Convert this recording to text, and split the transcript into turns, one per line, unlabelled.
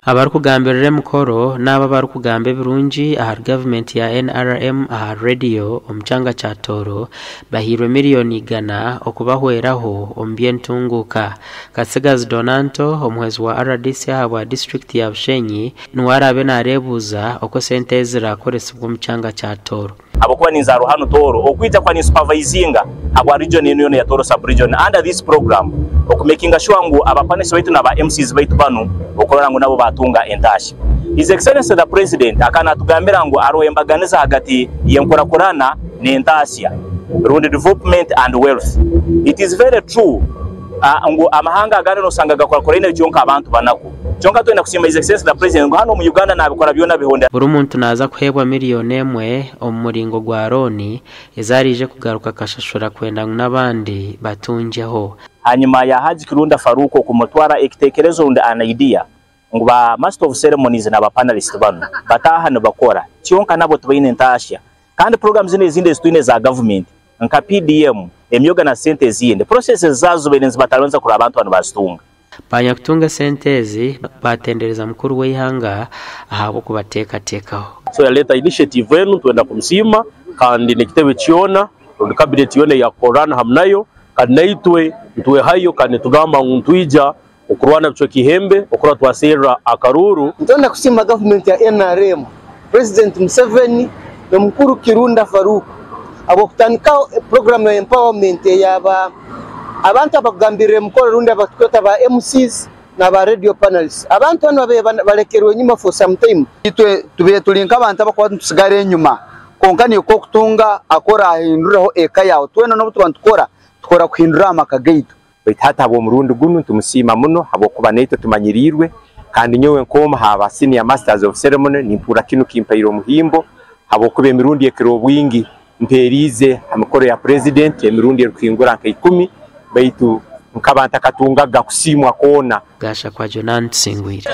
Abarikugambirira emikoro n'abo abarikugamba ebirungi ahari gavumenti ya NRM aha rediyo omu kyanga kya Tooro bahairwe miriyoni igana okubahweraho omu by'entunguuka. Katsigazi Donanto, omuhwezi wa rdc ahabwa disiturikiti ya Bushenyi niwe araabe naareebuuza oku esente ezi ziraakoresibwa omu kyanga kya Tooro.
Habwokuba ninzaarwa hanu Tooro, okwija kuba ninsupervisinga habwa region enu yoona eya Tooro sub region under this program okumakinga sure ngu aba panelists baitu na ba MCs baitu banu okurora ngu nabo batunga entaahya. His Excellency the President akaba natugambira ngu hariho embaganiza hagati y'enkurakurana n'entaasya rundi development and wealth. It is very true ngu amahanga agandi nosanga gakurakuraine kyonka abantu banaku. Kyonka twenda kusiima His Excellency the President ngu hanu omu Uganda nabikora byona bihondera.
Buri muntu naaza kuheebwa miriyoni emwe omu muringo gwa looni ezi araije kugaruka akashashura kwenda ngu n'abandi batungyeho.
Hanyuma ya Hajji Kirunda Farouk okumutwara ekitekerezo rundi an idea ngu ba Master of Ceremonies na ba Panelist banu bataaha nibakora kyonka nabo tibaine ntaashya kandi program zinu ezindi ezitwine eza government nka PDM, emyoga na sente ezindi processes zaazo zibaire nizibatalonza kurora abantu banu bazitunga.
Banyakutunga esente ezi baatendereza mukuru w'eihanga ahabw'okubateekateekaho.
So yaleeta initiative enu twenda kumusiima kandi n'ekitebe kyona rundi cabinet yoona eyakukorrana hamu nayo kandi naitwe nitwehayo kandi nitugamba ngu nitwija okurwana bicweka ihembe okurora twaserra akaruuru.
Nitwenda kusiima gavumenti ya nrm, Purezidenti Museveni n'omukuru Kirunda Farouk ahabw'okutandikaho puroguraamu ya empowerment eya ba abantu abakugambirira emikoro rundi abatukweta ba MCs na ba radio panelists. Abantu banu babaire balekerwe enyima for some time.
Itwe tubaire turi nk'abantu abakuba nitusigara enyima kwonka niiwe okutunga aku orahinduraho eka yaawe. Twena n'obu tuba nitukora, tukora kuhindura aha maka gaitu.
Baitu hati habw'omurundi gunu nitumusiima muno habwokuba naitwe tumanyiriirwe kandi nyowe nk'omu ha ba Senior Masters of Ceremony nimpurra kinu kimpaire omuhimbo habwokuba emirundi ekira obwingi mpeeriize ha mikoro ya Purezidenti emirundi erukuhingura nka ikumi baitu nkaba ntakatungaga kusiimwa kwona.
Gashakwa Jonan Tusingwire.